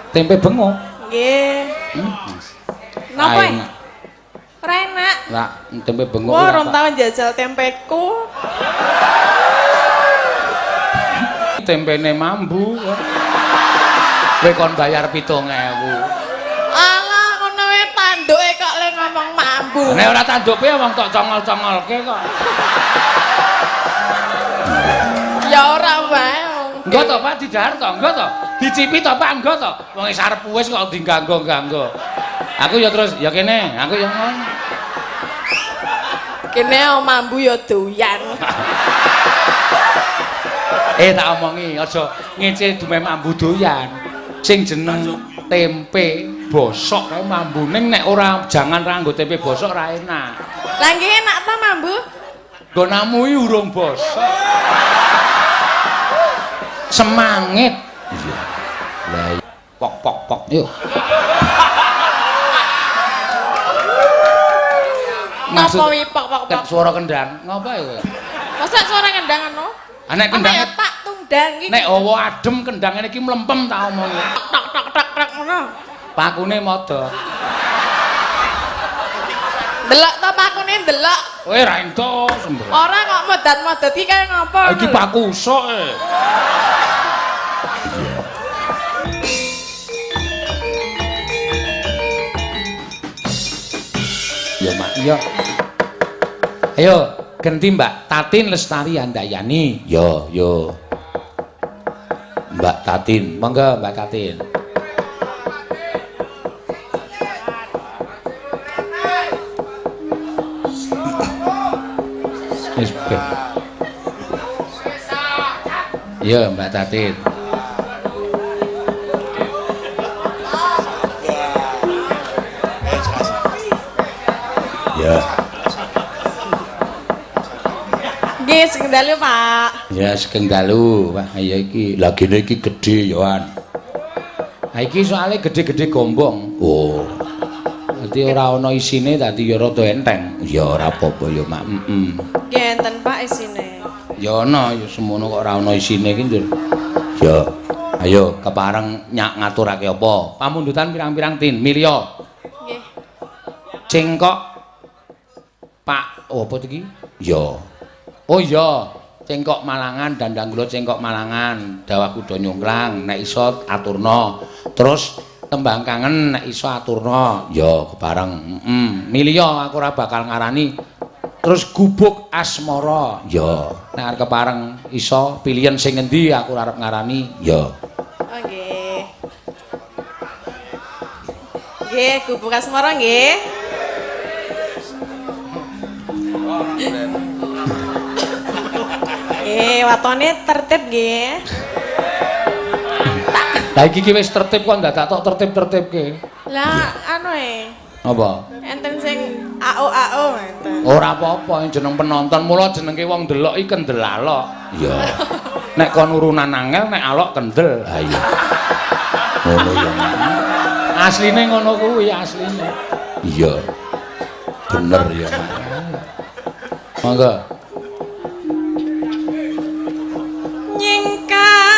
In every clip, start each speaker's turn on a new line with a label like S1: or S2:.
S1: Tempe bengok.
S2: Nggih. Napa?
S1: Enak.
S2: Ora enak.
S1: Lah, tempe bengok.
S2: Wah, rong tau njajal tempeku.
S1: Tempene mambu. Kowe kon bayar 7.000.
S2: Alah, ngono wae tanduke kok le ngomong mambu.
S1: Nek ora tanduk piye wong tok congol-congolke kok.
S2: Ya ora wae.
S1: Engko to Pak didahar to, engko to. Dicipi to Pak, engko to. Wong wis arep wis kok diganggo-ganggo. Aku ya terus ya kene, aku ya ngono.
S2: Kene mambu ya doyan.
S1: Tak omongi aja ngece dume mambu doyan. Sing jeneng tempe bosok kae mambu ning nek ora jangan ra nggo tempe bosok ora enak.
S2: Lah nggih enak ta mambu?
S1: Nggonamu iki urung bosok. Semangit. Iya. Lah pok pok pok. Yuk.
S2: Napa wi pok pok pok?
S1: Suara kendang. Ngapa ya?
S2: Masa suara kendang anu?
S1: Ah nek kendang
S2: ya tak tundang iki.
S1: Nek hawa adem kendang ngene iki mlempem tak omongi.
S2: Tok tok tok tok ngono.
S1: Pakune modho.
S2: Delok to pakune delok.
S1: Kowe ra entuk sembrono.
S2: Ora kok modat-modat iki kaya ngopo.
S1: Iki paku usuk e. Ya Mak, iya. Ayo genti Mbak Tatin Lestari Handayani. Yo yo. Mbak Tatin, monggo Mbak Tatin. Wis ben. Iya Mbak Tatin. Ya.
S2: Nggih, sugeng dalu, Pak.
S1: Ya, sugeng dalu. Wah, ya iki lagine iki gedhe ya, Wan. Ha iki soalé gedhe-gedhe gombong. Oh. Dadi ora ana isine dadi ya rada enteng. Ya ora apa-apa ya, Mak. Heeh.
S2: Nggih enten, Pak, isine.
S1: Ya ana, ya semono kok ora ana isine iki, Njur. Ya. Ayo kepareng nyak ngaturake apa? Pamundutan pirang-pirang tin, milya.
S2: Nggih.
S1: Cengkok Pak, oh, apa iki? Ya. Oh iya, cengkok Malangan, dandang gula cengkok Malangan, dawah kuda nyungklang, nek iso aturna. Terus tembang kangen nek iso aturna. Ya, kepareng. Heeh. Milya aku ora bakal ngarani. Terus gubuk asmara. Ya, nek arep kepareng iso pilihan sing ngendi aku ora arep ngarani. Ya.
S2: Oh nggih. Nggih, gubuk asmara nggih. Watone tertib nggih.
S1: Lah iki ki wis tertib kok ndadak tok tertib-tertibke.
S2: Lah anu e.
S1: Apa?
S2: Enten sing AO-AO enten.
S1: Ora apa-apa jeneng penonton mula jenenge wong ndelok iki kendel alok. Iya. Nek kon urunan angel nek alok kendel. Ha iya. Ngono ya. Asline ngono kuwi asline. Iya. Bener ya, Mas. Monggo.
S2: Nyingkar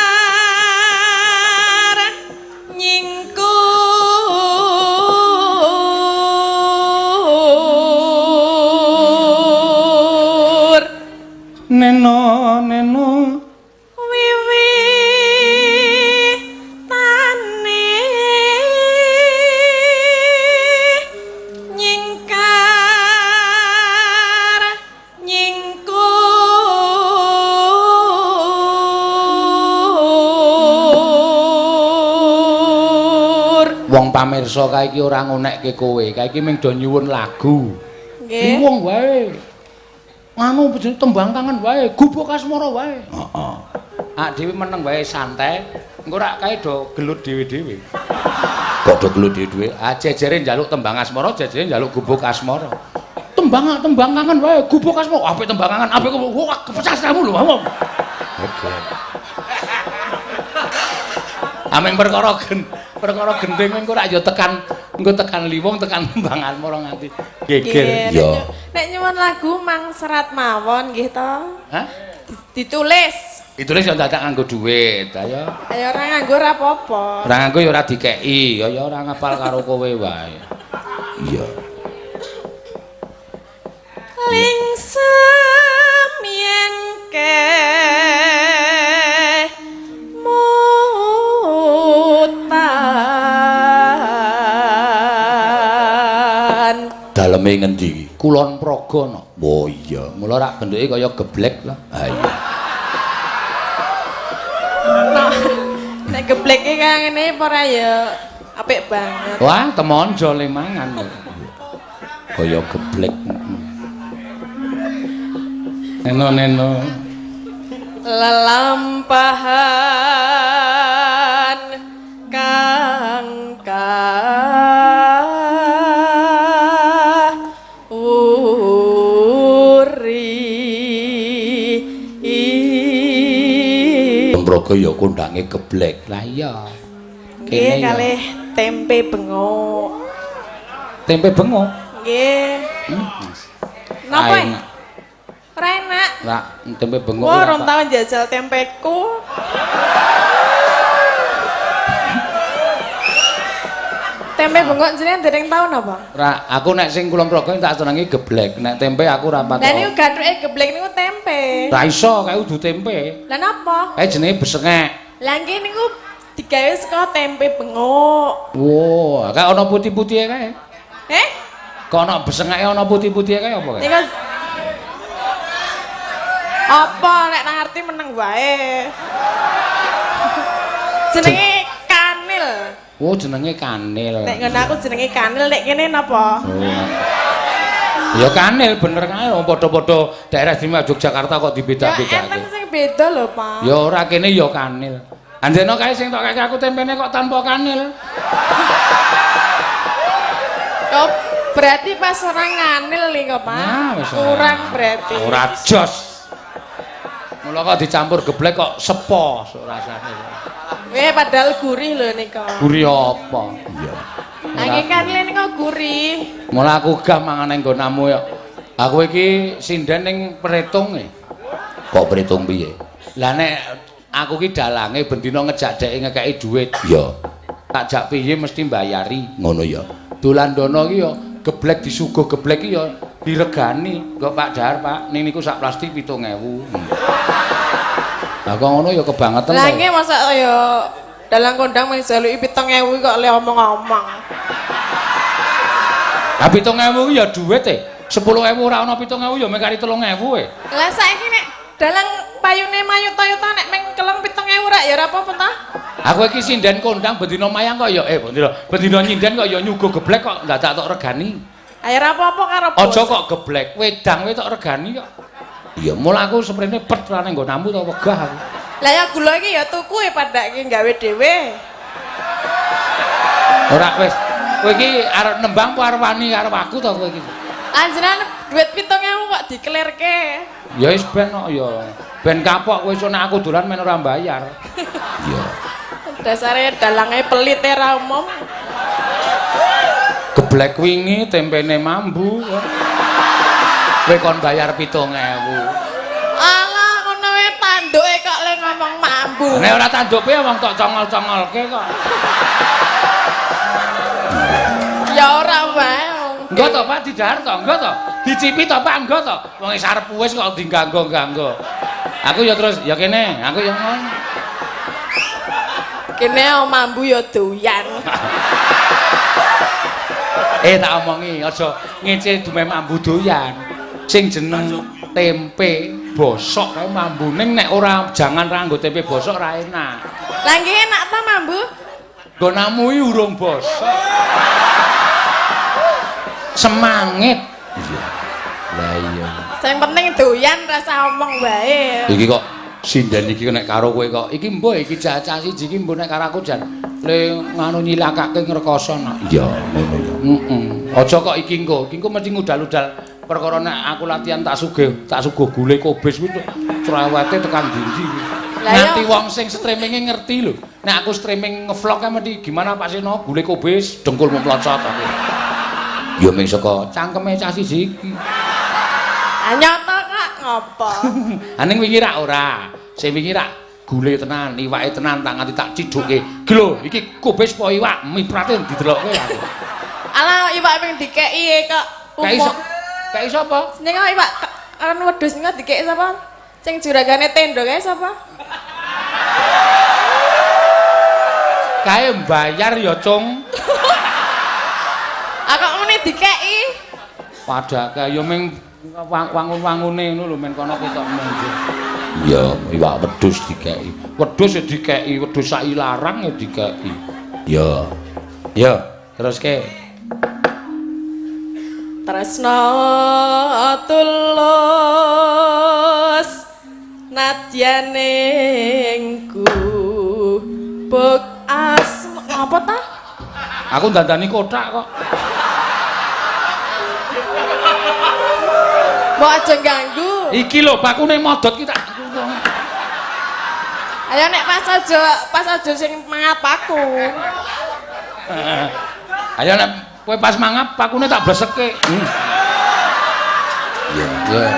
S2: nyingkur
S1: neno neno
S2: wiwitane nyingkar nyingkur
S1: wong pamirsa kae iki ora ngonekke kowe, kae iki mung do nyuwun lagu.
S2: Nggih.
S1: Wong wae. Anu tembang kangen wae, gubuk asmara wae. Heeh. Ak dhewe meneng wae santai, engko rak kae do gelut dhewe-dhewe. Kok do gelut dhewe-dhewe? Ah jejere njaluk tembang asmara, jejere njaluk gubuk asmara. Tembang tembang kangen wae, gubuk asmara. Apik tembang kangen, apik wah kepecah kamu lho, ngomong. Oke. Ameng perkara perkara gendhing engko rak ya tekan engko tekan liwung tekan tembang asmara nganti geger.
S2: Iya. Nek nyuwun lagu mang serat mawon nggih to.
S1: Hah?
S2: Ditulis.
S1: Ditulis ya dadak nganggo dhuwit. Ayo.
S2: Ayo ora nganggo ora apa-apa.
S1: Ora nganggo ya ora dikeki, ya ya ora ngapal karo kowe wae. Iya.
S2: Lingsem yen ke mutan.
S1: Daleme ngendi iki? Kulon Progo no. Oh iya, mula rak bentuke kaya geblek lho. Ha iya.
S2: No, nek gebleke kaya ngene apa ora ya apik banget.
S1: Wah, temonjo le mangan. Kaya geblek. Neno neno.
S2: Lelampahan kang kawuri.
S1: Progo ya kondange geblek. Lah iya.
S2: Nggih kalih tempe bengok.
S1: Tempe bengok?
S2: Nggih. Napa? Ora enak.
S1: Lah tempe bengok.
S2: Wah, rong tau njajal tempeku. Tempe bengok jenengan dereng tau napa?
S1: Ora, aku nek sing Kulon Progo tak senengi geblek. Nek tempe aku ora patok.
S2: Lah niku gathuke geblek niku tempe.
S1: Ra iso, kae udu tempe.
S2: Lah napa?
S1: Kae jenenge besengek.
S2: Lah nggih niku digawe saka tempe bengok.
S1: Wah, kae ana putih-putihe kae.
S2: Eh?
S1: Kok ana besengeke ana putih-putihe kae apa kae?
S2: Niku apa nek nang ngerti meneng wae. Jenenge kanil.
S1: Oh, jenenge kanil.
S2: Nek ngono aku jenenge kanil, nek kene napa?
S1: Oh. Ya kanil bener kae wong padha-padha daerah istimewa Yogyakarta kok dibeda-bedake.
S2: Ya enten sing beda lho, Pak.
S1: Ya ora kene ya kanil. Anjeno kae sing tok keke aku tempene kok tanpa kanil.
S2: Oh, berarti pas ora nganil nih kok, Pak.
S1: Nah, wis ora.
S2: Kurang berarti.
S1: Ora jos. Mula kok dicampur geblek kok sepo rasane.
S2: Padahal gurih lho nika.
S1: Gurih apa? Iya.
S2: Lah nggih kanil nika gurih.
S1: Mula aku gah mangan nang nggonamu ya. Aku iki sinden ning Pretung e. Kok Pretung piye? Lah nek aku ki dalange bendina ngejak dheke ngekeki dhuwit. Iya. Tak jak piye mesti mbayari. Ngono ya. Dolan dono ki ya geblek disuguh geblek ki ya diregani. Kok Pak Dahar, Pak, ning niku sak plastik 7.000. Lah kok ngono ya kebangetan.
S2: Lah nggih mosok ya dalang kondang mung jaluki 7.000 kok le omong-omong.
S1: Lah 7.000 ki ya dhuwit e. 10.000 ora ana 7.000 ya mung kari 3.000 e.
S2: Lah saiki nek dalang payune mayuta-yuta nek mung keleng 7.000 rak ya ora apa-apa ta?
S1: Aku iki sinden kondang bendina mayang kok ya bendina nyinden kok ya nyuguh geblek kok dadak tok regani.
S2: Ayo ora apa-apa karo bos.
S1: Aja kok geblek, wedang wae tok regani kok. Iya, mula aku seprene pet ra nang nggonamu to wegah aku.
S2: Lah ya gula iki ya tuku e padake gawe dhewe.
S1: Ora wis. Kowe iki arep nembang apa arep wani karo aku to kowe iki?
S2: Anjenengan dhuwit 7.000 kok diklerke.
S1: Ya wis ben kok ya. Ben kapok kowe iso nek aku dolan men ora mbayar. Iya.
S2: Dasare dalange pelit e ra umum.
S1: Geblek wingi tempene mambu. Kowe kon bayar 7.000.
S2: Alah ngono wae tanduke kok le ngomong mambu.
S1: Nek ora tanduke wong tok congol-congolke kok.
S2: Ya ora wae.
S1: Engko to Pak didahar to, engko to. Dicipi to Pak, engko to. Wong wis arep wis kok diganggo-ganggo. Aku ya terus ya kene, aku ya ngono.
S2: Kene mambu ya doyan.
S1: Tak omongi aja ngece dume mambu doyan. Sing jeneng tempe bosok kae mambu ning nek ora jangan ra nggo tempe bosok ra enak.
S2: Lah nggih enak ta mambu?
S1: Nggonamu iki urung bosok. Semangit. Iya. Lah iya.
S2: Sing penting doyan rasa omong wae.
S1: Iki kok sinden iki nek karo kowe kok. Iki mbuh iki cacah siji iki mbuh nek karo aku jan le nganu nyilakake ngrekoso nak. Iya, ngono ya. Heeh. Aja kok iki engko. Iki engko mesti ngudal-udal perkara nek aku latihan tak suguh gule kobis kuwi cerewete tekan ndi-ndi. Nganti wong sing streaminge ngerti lho. Nek aku streaming ngevlog kae mesti gimana Pak Seno gule kobis dengkul mlocot aku. Ya ming saka cangkeme cah siji iki.
S2: Ah nyata kok. Ngopo?
S1: Aning wingi rak ora. Sing wingi rak gule tenan, iwake tenan tak nganti tak cidhuke. Glo, iki kubis po iwak, miprate didelokke aku.
S2: Alah iwak ping dikeki kok.
S1: Kei sapa?
S2: Sing iwak kan wedhus sing dikeki sapa? Sing juragane tendo kae sapa?
S1: Kae mbayar ya, Cung.
S2: Ah kok ngene dikeki?
S1: Padake ya ming wangun-wangune ngono lho men kono ketok monggo. Iya, iwak wedhus dikeki. Wedhus ya dikeki, wedhus sak ilarang ya dikeki. Iya. Ya, teruske.
S2: Tresna tulus nadyaning gubuk asma apa ta?
S1: Aku dandani kothak kok.
S2: Mbok aja ganggu.
S1: Iki lho bakune modot ki tak.
S2: Ayo nek pas aja sing mangap aku.
S1: Ayo nek kowe pas mangap pakune tak bleseke. Iya, iya.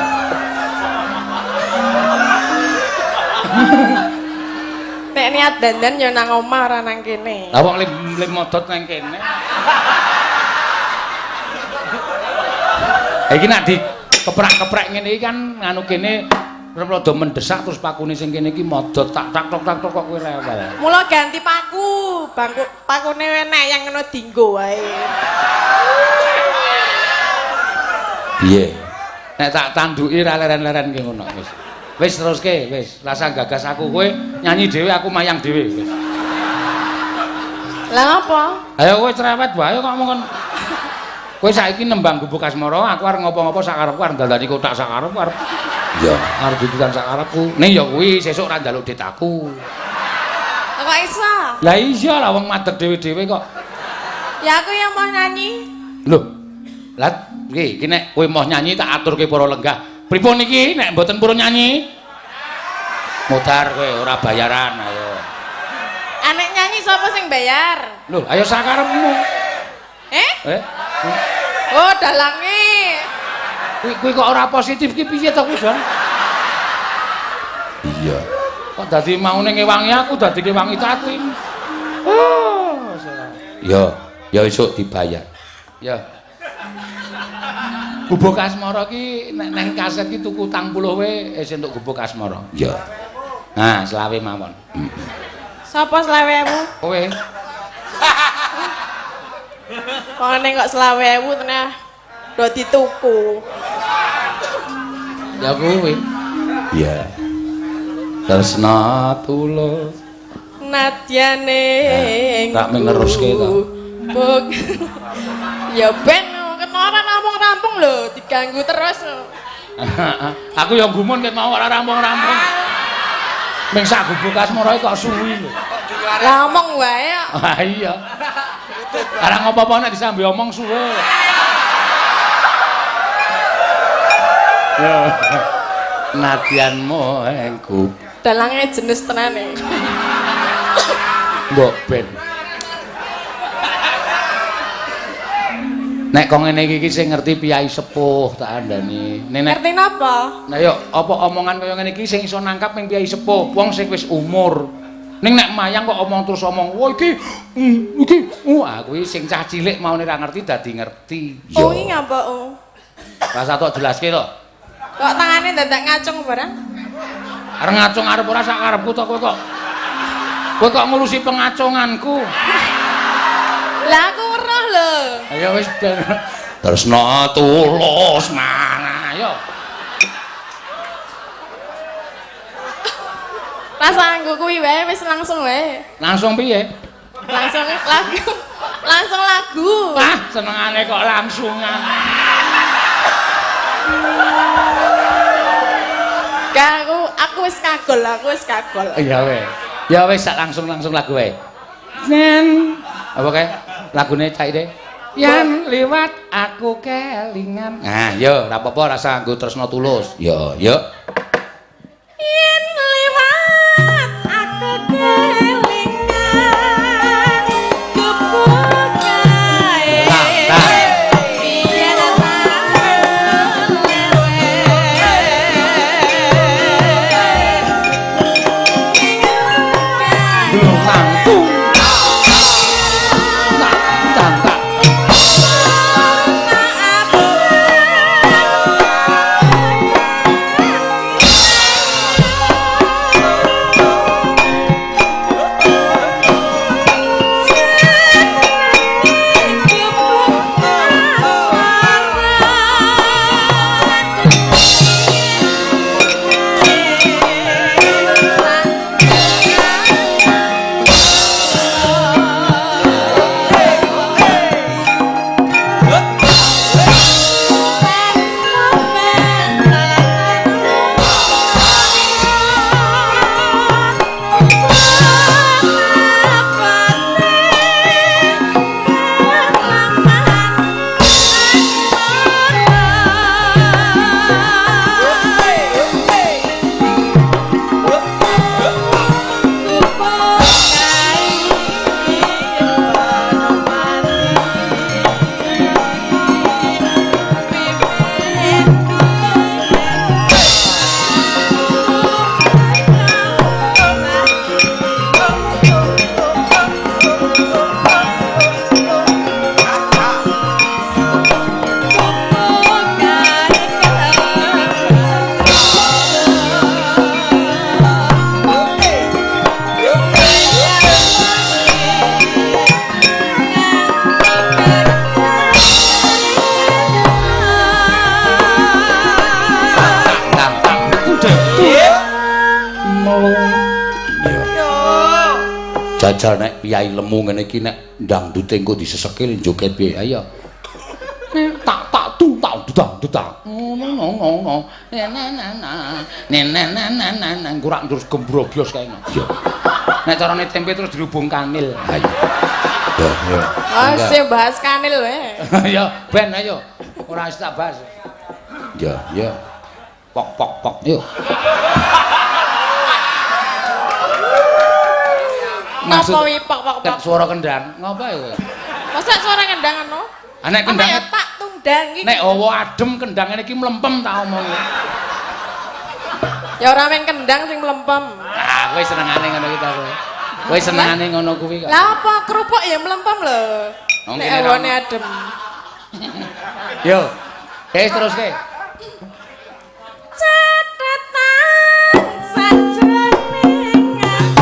S2: Nek niat dandan ya nang omah ora nang kene.
S1: Lah wong lim modot nang kene. Iki nek di keprak-keprek ngene iki kan nganu kene rada mendesak terus pakune sing kene iki modot tak tak tok tak tok kok kowe rewel.
S2: Mula ganti paku, bangku pakune enek yang ngono dinggo wae.
S1: Piye? Nek tak tanduki ra leren-leren ki ngono wis. Wis teruske wis, rasa gagas aku kowe nyanyi dhewe aku mayang dhewe wis.
S2: Lah apa?
S1: Ayo kowe cerewet wae kok mongkon. Kowe saiki nembang Gubuk Asmara, aku arep ngopo-ngopo sak karepku, arep dandani kothak sak karepku, arep iya, arep dudutan sak karepku. Ning ya kuwi sesuk ora njaluk dit aku.
S2: Kok iso?
S1: Lah iya lah wong madeg dhewe-dhewe kok.
S2: Ya aku yang mau nyanyi.
S1: Lho. Lah iki iki nek kowe mau nyanyi tak aturke para lenggah. Pripun iki nek mboten purun nyanyi? Modar kowe ora bayaran ayo.
S2: Anek nyanyi sapa sing bayar?
S1: Lho, ayo sakarepmu.
S2: Eh?
S1: Eh?
S2: Oh, dalange.
S1: Kuwi kok ora positif ki piye to kuwi, Don? Iya. Kok dadi maune ngewangi aku dadi ngewangi Tatin. Oh, salah. Ya, ya esuk dibayar. Ya. Gubuk Asmara ki nek nang kaset ki tuku 30 wae wis entuk Gubuk Asmara. Iya. Nah, selawe mawon.
S2: Sapa 20.000?
S1: Kowe.
S2: Kok ning kok 20.000 tenah do dituku.
S1: Ya kuwi. Iya. Tresna tulus
S2: nadyane
S1: tak mengeruske to.
S2: Buk. Ya ben kena ora rampung-rampung lho, diganggu terus.
S1: Aku ya gumun ket mau ora rampung-rampung. Ming sak Gubuk Asmara kok suwi lho.
S2: Lah omong wae kok.
S1: Ah iya. Ora ngopo-opo nek disambi omong suwe. Ya. Nadyanmu engku.
S2: Dalange jenis tenane.
S1: Mbok ben. Nek kok ngene iki sing ngerti piyai sepuh tak andani. Nek
S2: ngerti napa?
S1: Nah yo apa omongan kaya ngene iki sing iso nangkap ning piyai sepuh, wong sing wis umur. Ning nek mayang kok omong terus omong, "Wah iki iki wah kuwi sing cah cilik maune ra ngerti dadi ngerti."
S2: Oh iki ngapa oh?
S1: Rasa tok jelaske to.
S2: Kok tangane dadak ngacung barang?
S1: Arep ngacung arep ora sak karepku to kowe kok. Kowe kok ngurusi pengacunganku.
S2: Lah aku weruh lho.
S1: Ayo wis tresna tulus mana ayo.
S2: Rasa anggo kuwi wae wis langsung wae.
S1: Langsung piye?
S2: Langsung lagu. Langsung lagu.
S1: Wah, senengane kok langsungan.
S2: Gak aku wis kagol, aku wis kagol.
S1: Iya weh. Ya wis sak langsung-langsung lagu wae. Nen apa kae? Lagune cah ide. Yen liwat aku kelingan. Nah, yo ora apa-apa rasa nggo tresna tulus. Yo, yo.
S2: Yen liwat aku kelingan gubuk kae. Biyen
S1: Jajal nek piyai lemu ngene iki nek ndangdute engko diseseke joget piye? Ayo. Tak tak tu tak dudang dudang. Ngono ngono. Na na na na. Na na na na na kurang terus gembrobyos kae. Iya. Nek carane tempe terus dirubung kanil. Ayo. Yo yo.
S2: Ah, sing bahas kanil wae.
S1: Ya ben ayo. Ora wis tak bahas. Ya ya. Pok pok pok. Yuk.
S2: Maksud pok pok pok.
S1: Suara kendang. Ngopo ya kowe?
S2: Masa suara kendang ngono?
S1: Ah nek kendang
S2: ya tak tundang iki.
S1: Nek hawa adem kendang ngene iki mlempem tak omongi.
S2: Ya ora meng kendang sing mlempem.
S1: Ah, kowe senengane ngono iki ta kowe. Kowe senengane ngono kuwi kok.
S2: Lah apa kerupuk ya mlempem lho. Nek hawane adem.
S1: Yo. Wis teruske.
S2: Catetan sajroning ati.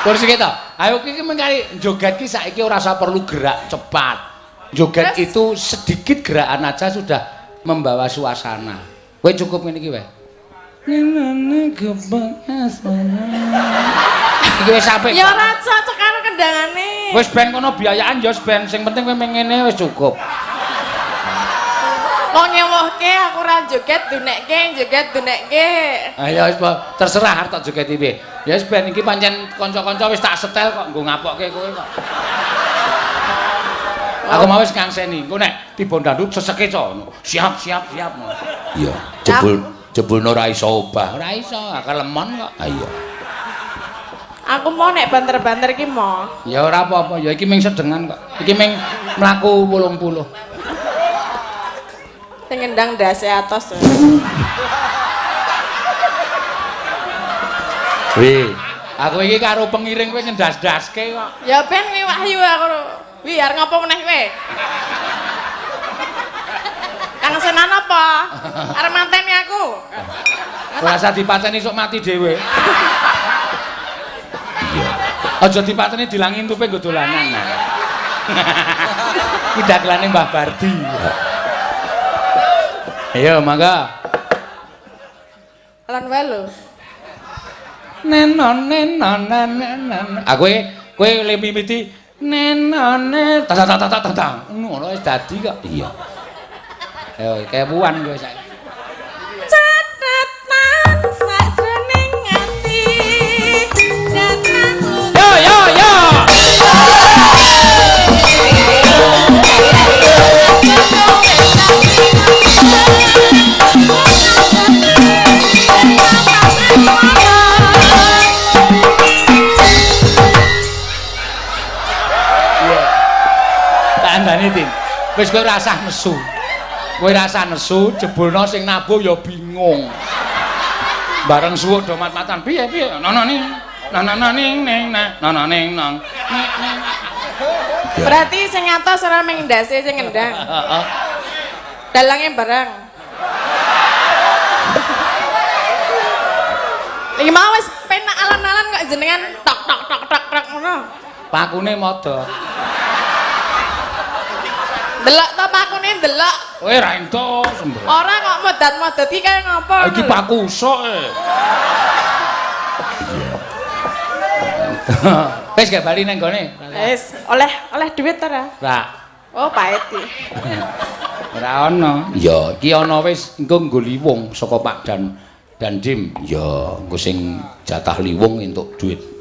S1: Kursi kita. Ayo iki mengkali joget ki saiki ora usah perlu gerak cepat. Joget itu sedikit gerakan aja sudah membawa suasana. Kowe cukup ngene iki wae. Ngene gebek asmara. Iki wis apik.
S2: Ya ora cocok karo kendangane.
S1: Wis ben kono biayaan ya wis ben, sing penting kowe ngene wis cukup.
S2: Wong nyewohke aku ora joget dunekke, joget dunekke.
S1: Ayo wis terserah arep tak joget piye. Ya wis ben iki pancen kanca-kanca wis tak setel kok nggo ngapokke kowe kok. Aku mau wis ngangseni. Engko nek tiba ndandut seseke co. Siap siap siap. Iya, jebul jebulno ora iso obah. Ora iso, kelemon kok. Ha iya.
S2: Aku mau nek banter-banter iki mau.
S1: Ya ora apa-apa, ya iki ming sedengan kok. Iki ming mlaku 80.
S2: Sing ngendang ndase atos.
S1: Wih, aku iki karo pengiring kowe ngendas-ndaske kok.
S2: Ya ben kuwi Wahyu aku. Wih, arep ngopo meneh kowe? Kang Senan apa? Arep manteni aku.
S1: Ora usah dipateni sok mati dhewe. Iya. Aja dipateni dilangi entupe nggo dolanan. Iki dagelane Mbah Bardi. Ayo mangga.
S2: Lan wae lho.
S1: Nenon nenon nenon. Aku kowe le mimiti nenone ta ta ta ta ta. Ngono wis dadi kok. Iya. Ayo kewuan kowe saiki.
S2: Catetan sajroning ati datang.
S1: Yo yo yo. Kandhane Tin. Wis kowe ora usah nesu. Kowe ora usah nesu, jebulno sing nabuh ya bingung. Bareng suwuk do mat-matan piye piye nana ning nana nana ning ning na nana ning nang ning ning.
S2: Berarti sing atos ora ming ndase sing ngendang.
S1: Heeh.
S2: Dalange bareng. Iki mau wis penak alon-alon kok jenengan tok tok tok tok tok ngono.
S1: Pakune modho.
S2: Delok to pakune delok.
S1: Kowe ra entuk sembrono.
S2: Ora kok modat-modot iki kaya ngopo.
S1: Iki paku usuk e. Wis gak bali nang gone.
S2: Wis, oleh oleh duit ora?
S1: Ra.
S2: Oh, pahit iki.
S1: Ora ana. Ya, iki ana wis engko nggo liwung saka Pak Dan Dandim. Ya, engko sing jatah liwung entuk duit.